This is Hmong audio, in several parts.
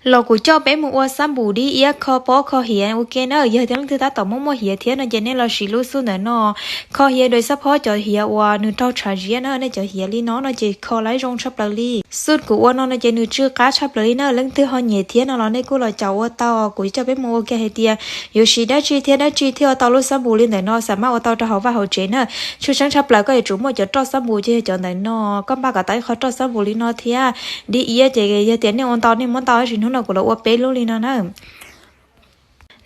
Los kuv coj peb mus ua xab npus dib iab kho pob kho hiav ua ke na. Yog tias leej twg tab tom muaj muaj hiav thiab no ces nej los siv lub xub ntawm no kho hiav rau xab phob cov hiav uas nws raug tshav ziab na. Nej cov hiav li no no ces kho laib zoo tshaj plaws li. Xub kuv ua no no ces nws tsw qab tshaj plaws li na. Leej twg ho nyiam thiab no los nej kuj los caum ua tau. Kuv coj peb mus ua ke hais tias yuav siv dab tsi thiab dab tsi thiaj ua tau lub xab npus li ntawm no, xam maj ua tau rau hauv vaj hauv tsev na. Tshwj xeeb tshaj plaws koj yuav tsum muaj cov roj xab npus ces yog cov ntawm no, koj npaj kom tau ib qho roj xab npus li no thiab dib iab ces yog tias nej ua ntau nej muab ntau, tab sis hnub no kuv los ua peb lub li no na.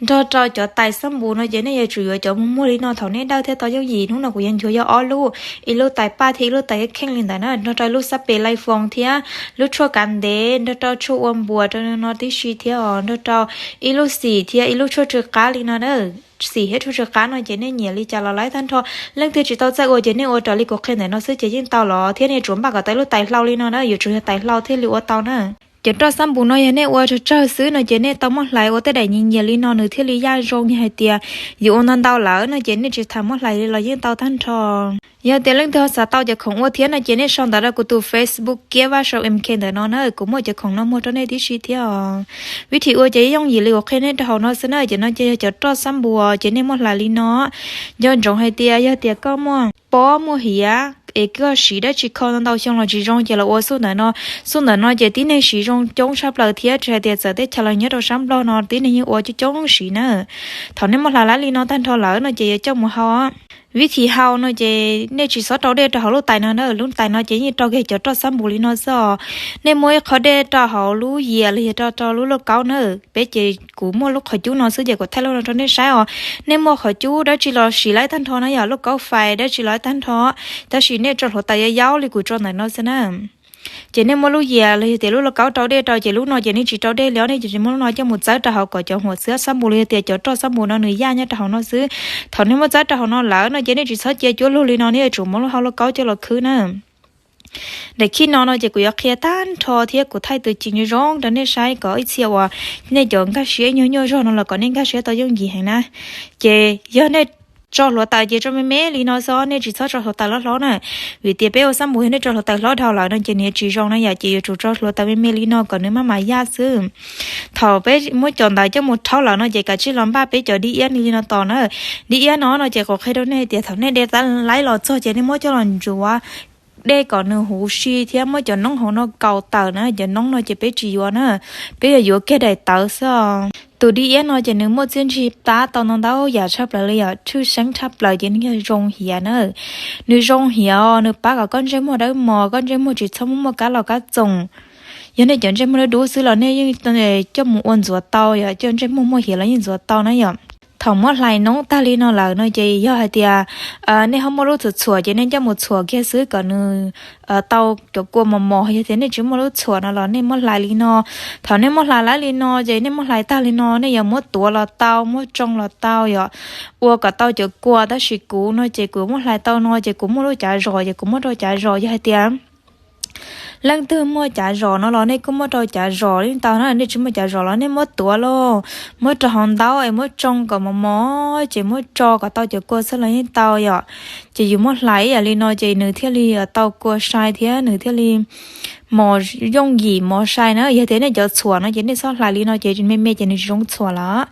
Nrog rau cov tais xab npus no ces nej yuav tsum yuav cov muag muag li no thaum nej dawj thiaj tau yooj yim. Hnub no kuv yuav nchuav yog ob lub, ib lub tais paj thiab ib lub tais kheej li ntawd na. Nrog rau ib lub xab pes laij foos thiab lub tshuaj kav ntev, nrog rau tshuaj ua npuas rau no tib si thiab os, nrog rau ib lub xim thiab ib lub tshuaj tsw qab li no na. Xim thiab tshuaj tsw qab no ces nej nyiam li cas los laib tag nrho. Leej twg tsis tau txawj ua ces nej ua raws li kuv qhia ntawm no xwb ces yeej tau los, thiab nej yuav tsum npaj kom tau ib lub tais hlau li no na, yuav tsum yog tais hlau thiaj li ua tau na. Cov roj xab npus no yog nej ua tsawg tsawg xwb no ces nej tau muab hlais ua tej daim nyias nyias li no nws thiaj li yaj zoo. Yog hais tias yus ua ntau ntau lawm no ces nej tsis tas muab hlais li los yeej tau tag nrho. Yog tias leej twg ho xav tau cov khoom ua thiab no ces nej sau ntawv rau kuv tus Facebook Kiab Vaj Sau M K ntawm no na, kuv muaj cov khoom no muag rau nej tib si thiab os. Vib thim ua ces yooj yim li kuv qhia nej rau hauv no xwb na. Ces no ces yog cov roj xab npus ces nej muab hlais li no. Nco ntsoov hais tias yog tias koj muaj pob muaj hiav es koj siv dab tsi kho ntau xyoo los tsis zoo ces los ua xub ntawm no. Xub ntawm no ces tib neeg siv zoo coob tshaj plaws thiab tsis hais tias txawm teb chaws los nyob rau sab Nplog no tib neeg yeej ua coob coob siv na. Thaum nej muab hlais laib li no tag nrho lawm no ces yuav coj mus hau. Vib thim hau no ces nej tsis txhob rau dej rau hauv lub tais no na, lub tais no ces yeej rau kiag cov roj xab npus li no xwb os. Nej muab ib qho dej rau hauv lub yias los yog rau rau lub lauj kaub na. Peb ces kuv muaj lub qhov cub no xwb ces kuv thaij lub no rau nej saib os. Nej muaj qhov cub dab tsi los siv laib tag nrho na, yog lauj kaub fais dab tsi los laib tag nrho, tab sis nej tso hluav taws yau yau li kuv tso ntawm no xwb na. Ces nej muab lub yias los yog tias lub lauj kaub rau dej rau ces lub no ces nej tsis rau dej li os, nej ces muab lub no coj mus txawb rau hauv kom cov huam xwb xab npus los yog tias cov roj xab npus no nws yaj nyob rau hauv no xwb. Thaum nej muab txawb rau hauv no lawm no ces nej tsis txhob cia cuab lug li no, nej yuav tsum muab lub hau lauj kaub coj los khwb na. Daim khib no no ces kuv yuav qhia tag nrho thiab kuv thaij tus ci zoo zoo rau nej saib kom ib txhia uas nej cov nkag siab nyuag nyuaj zog no los kom nej nkag siab tau yooj yim heev na. Ces yog nej tso hluav taws ces tso me me li no xwb, nej tsis txhob tso hluav taws hlob hlob na. Vim tias peb ua xab npus yog nej tso hluav taws hlob dhau lawm no ces nws yuav tsis zoo na yom, ces yuav tsum tso hluav taws me me li no kom nws maj mam yaj xwb. Thaum peb muab cov ntawd coj mus rhaub lawm no ces kav tsij los npaj peb cov dib iab li no tos na. Dib iab no no ces kuv qhia rau nej tias thaum nej de laib los txog ces nej muab coj los ntxuav, de kom nws huv si thiab muab cov noob hauv no kaus tawm na, cov noob no ces peb tsis yuav na, peb yuav yuav kiag daim tawv xwb os. Tus dib iab no ces nws muaj txiaj ntsig pab tau ntau ntau yam tshaj plaws li yom, tshwj xeeb tshaj plaws ces nws yog zoo hiav na. Nws zoo hiav, nws pab kom koj ntsej muag dawb mos, koj ntsej muag tsis txhob muaj muaj kab los kab txoos. Yog nej cov ntsej muag dub dub xwb los nej yeej coj mus ua ntxuav tau yom, coj ntsej muag muaj hiav los yeej ntxuav tau na yom. Thaum muab hlais noob tag li no lawm no ces yog hais tias nej ho muaj lub txhuam txhuam ces nej coj mus txhuam kiag xwb kom nws tau cov kua mos mos. Yog tias nej tsis muaj lub txhuam no los nej muab hlais li no. Thaum nej muab hlais laib li no ces nej muab hlais tag li no nej yuav muab tuav los tau, muab tsoo los tau yom, ua kom tau cov kua. Tab sis kuv no ces kuv muab hlais tau no ces kuv muaj lub cav zos ces kuv muab rau cav zos. Yog hais tias leej twg muaj cav zos no los nej kuj muab rau cav zos li tau na, nej tsis muaj cav zos los nej muab tuav lauj, muab rau hauv ntaub es muab tsoo kom mos mos ces muab tso kom tau cov kua xwb los yeej tau yom. Ces yus muab hlais ib yam li no ces nws thiaj li tau kua sai thiab nws thiaj li mos yooj yim mos sai na. Yog tias nej cov txhuam no ces nej txhob hlais li no ces me me ces nws tsis zoo txhuam lawm.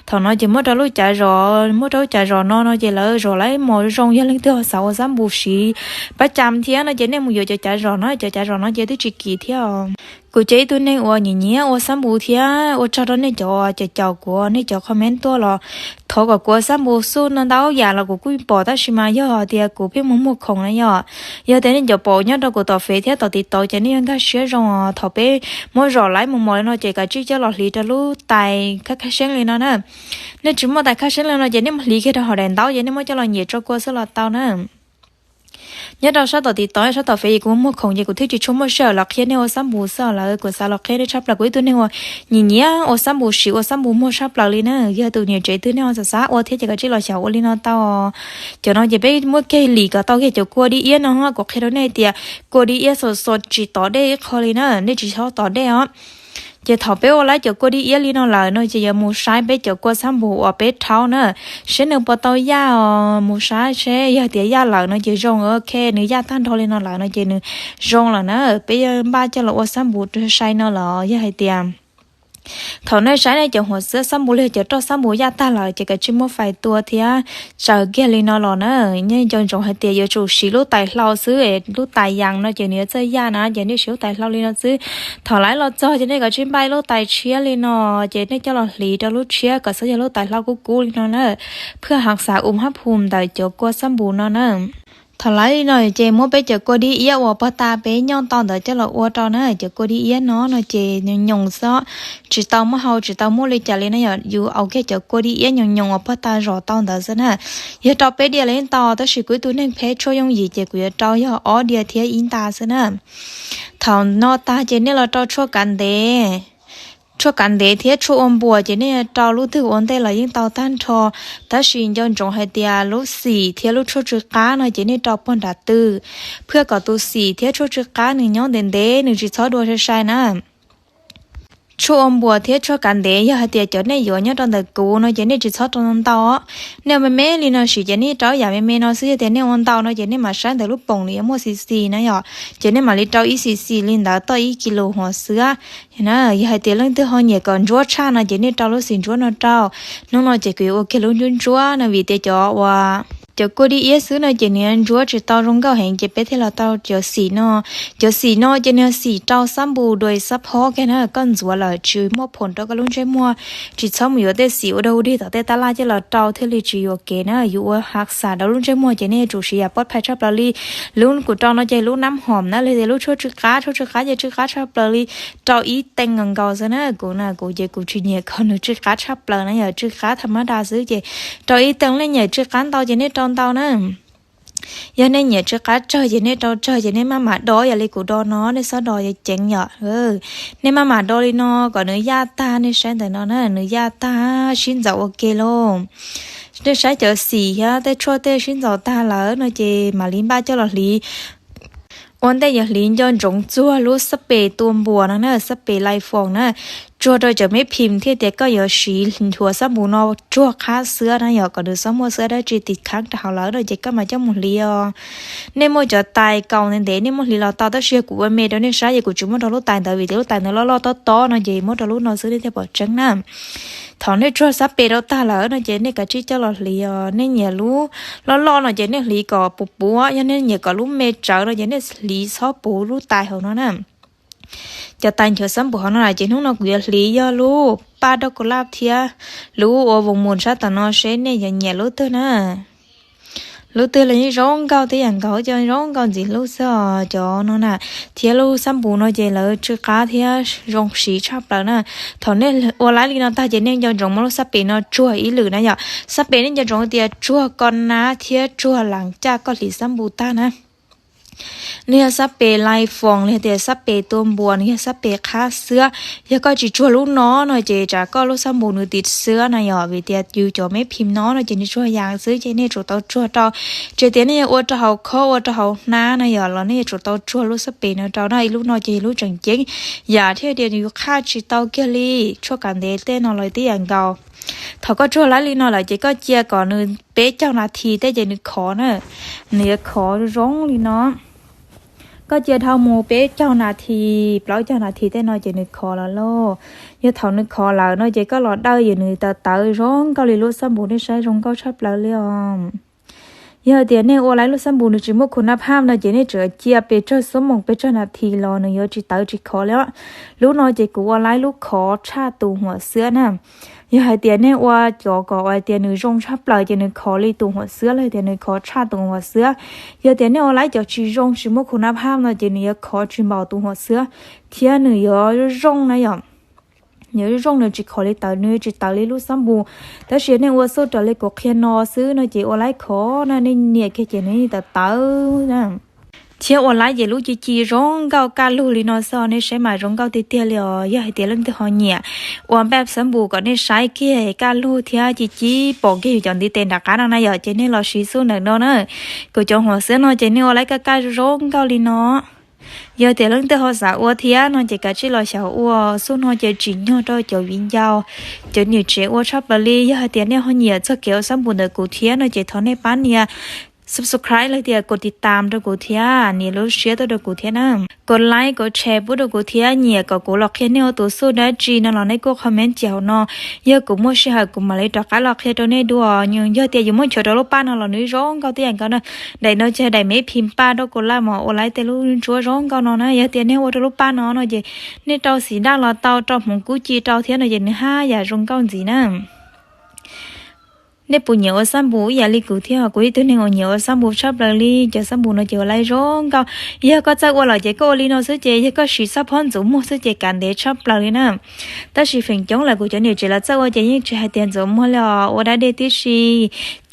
Thaum no ces muab rau lub cav zos, muab rau lub cav zos no no ces lawv zos lawv mos zoo. Yog leej twg xav ua xab npus siv pab cam thiab no ces nej mus yuav cov cav zos no, cov cav zos no ces twb tsis kim thiab. Kuv ces ib tug neeg uas nyiam nyiam ua xab npus thiab ua tsaug rau nej cov caum caum kuv, nej cov comment tuaj los thov kom kuv ua xab npus xub no ntau yam los kuv kuj pom, tab sis mas yog tias kuv pheej muag muag khoom na yom. Yog tias nej cov pom nyob rau kuv tom fev thiab tom TikTok ces nej yuav nkag siab zoo os. Thaum peb muab zos laib mus mos li no ces kav tsij coj los hliv rau lub tais khaj khaj seeb li no na. Nej tsis muaj tais khaj seeb li no ces nej muab hliv kiag rau hauv daim ntaub ces nej muab coj los nyiam tso kua xwb los tau na. Nyob rau sab tom TikTok, sab tom fev kuv muag khoom ces kuv thiaj tsis tshua muaj sij hawm los qhia nej ua xab npus xwb os. Lawv kuv xav los qhia nej tshaj plaws, kuv ib tug neeg uas nyiam nyiam ua xab npus siv ua xab npus muag tshaj plaws li na. Yog tus niam tsev twg nej ho xav xav ua thiab ces kav tsij los xyaum ua li no tau. Cov no ces peb muab kiag lim kom tau kiag cov kua dib iab no, kuv qhia rau nej tias kua dib iab xos xos tsis tom dej ib qho li na, nej tsis txhob tom dej os. Ces thaum peb ua laib cov kua dib iab li no lawm no ces yuav mus saib peb cov kua xab npus uas peb rhaub na, saib nws puas tau yaj os. Mus saib seb yog tias yaj lawm no ces zoo, ok, nws yaj tag nrho li no lawm no ces nws zoo lawm na. Peb yuav npaj coj los ua xab npus sai no lawm. Yog hais tias Thaum nej saib nej cov huam xwab xab npus li cov roj xab npus yaj tag lawm ces kav tsij muab fais tua thiab tsaws kiag li no los na. Nej nco ntsoov hais tias yuav tsum siv lub tais hlau xwb es lub tais yas no ces nws yuav txawj yaj na, ces nej siv lub tais hlau li no xwb. Thaum lawv los txog ces nej kav tsij npaj lub tais tshiab li no, ces nej coj los hliv rau lub tshiab kom xav yog lub tais hlau kub kub li no na, phwj hav xav um hab phum ntawm cov kua xab npus no na. Thaum lawv li no ces muab peb cov kua dib iab uas pog tas peb nyooj tau ntawd coj los ua rau na. Cov kua dib iab no no ces nyoos nyoos xwb, tsis tau muaj hau tsis tau muaj li cas li na yom. Yus ua kiag cov kua dib iab nyoos nyoos uas pog tas zom tau ntawd xwb na. Yog rau peb diav los yeej tau, tab sis kuv ib tug neeg phem tshuaj yooj yim ces kuv yuav rau yog ob diav thiab ib nta xwb na. Thaum no tag ces nej los rau tshuaj kav ntev. Tshuaj kav ntev thiab tshuaj ua npuas ces nej rau lub twg ua ntej los yeej tau tag nrho, tab sis nco ntsoov hais tias lub xim thiab lub tshuaj tsw qab no ces nej rau puag nram twg, phwj kom tus xim thiab tshuaj tsw qab nws nyob ntev ntev, nws tsis txhob dua sai sai na. Tshuaj ua npuas thiab tshuaj kav ntev yog hais tias cov nej yuav nyob rau ntawm kuv no ces nej tsis txhob rau ntau. Nej ua me me li no siv ces nej rau yam me me no xwb, yog tias nej ua ntau no ces nej mam saib ntawm lub poom nws yuav muaj xim xim na yom, ces nej mam li rau ib xim xim li ntawd toj ib kis lus huam xwb. Yog hais tias leej twg ho nyiam kom ntsuab tshaj no ces nej rau lub xim ntsuab no rau. Hnub no ces kuv yuav ua kiag lub ntsuab ntsuab no vim tias cov uas cov kua dib iab xwb no ces nws ntsuab tsis tau zoo nkauj heev, ces peb thiaj los tau cov xim no. Cov xim no ces nws xim rau xab npus dua xab phob kiag na, koj ntxuav lawm tsis muaj phoom rau koj lub ntsej muag. Tsis txhob mus yuav tej xim ua dog ua dig tom tej tab laj coj los rau thiaj li tsis yuam kev na. Yus ua hav xav rau lub ntsej muag ces nej yuav tsum siv yam pov phais tshaj plaws li. Lub kuv rau no ces lub nab hom na, los tias lub tshuaj tsw qab, tshuaj tsw qab ces tsw qab tshaj plaws li. Rau ib tee nkaus nkaus xwb na. Kuv na kuv ces kuv tsis nyiam kom nws tsw qab tshaj plaws na, yog tsw qab tham mab da xwb ces rau ib tee. Nej nyiam tsw qab ntau ces nej rau ntau na. Yog nej nyiam tsw qab tsawg ces nej rau tsawg, ces nej maj mam do yam li kuv do no, nej xob do ceev yom. Nej maj mam do li no kom nws yaj tag, nej saib ntawm no na, nws yaj tag sib ntxaus ua ke lauj. Nej saib cov xim thiab tej tshuaj tej sib ntxaus tag lawm no ces mam li npaj coj los hliv. Ua ntej yuav hliv nco ntsoov txuag lub xab pes tua npuas no na, xab pes lai foos na, tsuag rau cov meb phim thiaj tias koj yuav siv nchuav xab npus no tsuag qhab xwab na yom, kom nws txhob muaj xwab dab tsi tim khaab rau hauv lawm no ces koj mam coj mus hliv os. Nej muaj cov tais kaus ntev ntev nej muab hliv los tau, tab sis yog kuv ua me rau nej saib ces kuv tsis muab rau lub tais ntawd vim tias lub tais ntawd loj loj tob tob no ces muab rau lub no xwb nej thiaj pom tseeb na. Thaum nej tsuag xab pes rau tag lawm no ces nej kav tsij coj los hliv os. Nej nyiam lub loj loj no ces nej hliv kom puv puv, yog nej nyiam kom lub me tsawv no ces nej hliv txhob puv lub tais hauv no na. Cov tais nchuav xab npus hauv no na ces hnub no kuv yuav hliv yog lub paj daj kaus laj thiab lub ua voos mus sab tom no seb nej yuav nyiam lub twg na. Lub twg los yeej zoo nkauj tib yam nkaus, cov zoo nkauj ntxiv hlub xwb os cov no na. Thiab lub xab npus no ces lawv tsw qab thiab zoo siv tshaj plaws na. Thaum nej ua laib li no tag ces nej nco ntsoov muab lub xab pes no tsuag ib lwm na yom. Xab pes nej nco ntsoov tias tsuag koj nab thiab tsuag las caj koj hliv xab npus tag na. Nws yog xab pes lai foos li tias xab pes tua npuas, nws yog xab pes qhab xwab. Yog koj tsis tsuag lub no no ces tsam koj lub xab npus nws tiv xwab na yom, vim tias yus cov meb phim no no ces nws tsuag yas xwb ces nej yuav tsum tau tsuag rau. Tsis tias nej yuav ua rau hauv khob ua rau hauv hnab na yom los nej yuav tsum tau tsuag lub xab pes no rau na. Ib lub no ces yog lub tseem ceeb yam thiaj tias yus qhaj tsis tau kiag li. Tshuaj kav ntev tej no los tib yam nkaus. Thaum koj tsuag laib li no lawm ces koj cia kom nws peb caug nas this tej ces nws khov na. Nws yuav khov zoo li no. Koj cia dhau mus peb caug nas this plaub caug nas this tej no ces nws khov lawm lauj. Yog thaum nws khov lawm no ces koj los dawj ces nws tawv tawv zoo nkauj li lub xab npus, nej saib zoo nkauj tshaj plaws li os. Yog tias nej ua laib lub xab npus nws tsis muaj khuv nab phaj no ces nej tseem cia pes tsawg xuab moos pes tsawg nas this los nws yuav tsis tawv tsis khov li os. Lub no ces kuv ua laib lub khov tshaj tus huam xwab na. Yog hais tias nej ua cov kom hais tias nws zoo tshaj plaws ces nws khov li tus huam xwab los tias nws khov tshaj tus huam xwab. Yog tias nej ua laib cov tsis zoo tsis muaj khuv nab phaj no ces nws yuav khov tsis npaum tus huam xwab thiab nws yuav zoo na yom. Nws yuav zoo, nws tsis khov li tawv, nws tsis tawv li lub xab npus. Tab sis nej ua xub raws li kuv qhia no xwb no ces ua laib khov na, nej nias kiag ces nws tawv tawv na. Thiab ua laib ces lub ci ci zoo nkauj kaj lug li no xwb, nej saib mas zoo nkauj tiag tiag li os. Yog hais tias leej twg ho nyiam ua npaj xab npus kom nej saib kiag kaj lug thiab ci ci pom kiag yus cov ntiv tes nram qab no na yom, ces nej los siv xub ntawm no na. Kuv cov huam xwab no ces nej ua laib kaj kaj zoo nkauj li no. Yog tias leej twg ho xav ua thiab no ces kav tsij los xyaum ua. Xub no ces tsim nyog rau cov viv ncaus, cov niam tsev ua tshaj plaws li. Yog hais tias nej ho nyiam txog kev ua xab npus ntawm kuv thiab no ces thov nej pab nias subscribe los tias kos tiv tam rau kuv thiab, nias lub siab tuaj rau kuv thiab na. Kos like kos share pub rau kuv thiab, nyiam kom kuv los qhia nej ua tus xuj dab tsi no los nej kuj comment cia hauv no. Yog kuv muaj sij hawm kuv mam li rov qab los qhia rau nej dua. Yog tias yus muab nchuav rau lub paj no los nws zoo nkauj tib yam nkaus na. Daim no ces daim me phim paj rau kuv laj mos ua laib tej lub ntsuab zoo nkauj no na. Yog tias nej ua rau lub paj no no ces nej rau xim daj los tau, rau hmoov kub ci rau thiab no ces nws haj yam zoo nkauj ntxiv na. Nej puas nyiam ua xab npus ib yam li kuv thiab? Kuv ib tug neeg uas nyiam ua xab npus tshaj plaws li. Cov xab npus no ces ua laib zoo nkauj. Yog koj txawj ua lawm ces koj ua li no xwb ces yog koj siv xab phob ntxuav muag xwb ces kav ntev tshaj plaws li na. Tab sis feem coob lawm kuv cov niam tsev lawv txawj ua ces yeej tsis hais tias ntxuav muag li os, ua dab dej tib si.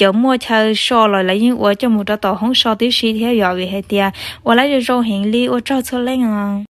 Cov muaj chaw so los lawv yeej ua coj mus rau tom hoob so tib si thiab yom, vim hais tias ua laib zoo zoo heev li. Ua tsaug txhua leej os.